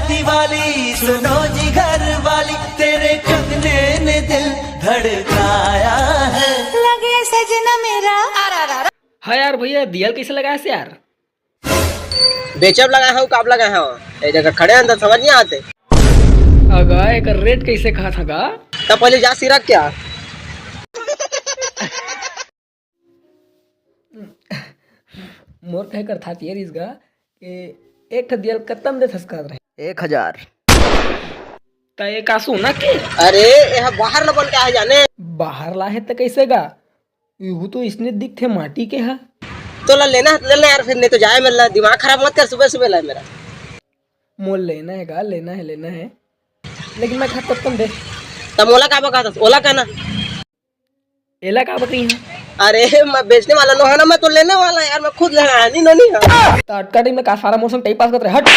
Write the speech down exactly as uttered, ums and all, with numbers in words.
दिवाली सुनो जी घर वाली, तेरे कंगने ने दिल धड़काया है। लगे सजना मेरा। हाँ यार भैया, दियल कैसे लगाए से यार? बेचब लगाए हव, काब लगाए हव? ए जगह खड़े हन त समझ नहीं आते। अगा, एकर रेट कैसे कहा था गा? तब पहले जा सिरक क्या? मोर कहे कर था ये रिस गा कि एक ठो दियल कत्तम दे थसकात रहे। एक हजार। त ये का सोना के? अरे, ये बाहर ला बन के आहे जाने। बाहर ला है त कैसे गा? यहू तो इसने दिखथे माटी के हा। तोला लेना है, ले ले यार, फिर नहीं तो जाए मेरा, दिमाग खराब मत कर सुबह सुबह ला मेरा। मोल लेना है गा, लेना है, लेना है, लेकिन मैं खा तब तुम दे। तब ओला का बकाता, ओला का ना? एला का बकरी है? अरे, मैं बेचने वाला नो है ना, मैं तो लेने वाला यार, मैं खुद लेना है, नहीं, नो, नहीं है। तो अटका टाइम में का सारा मौसम टाइम पास करते रहे, हट।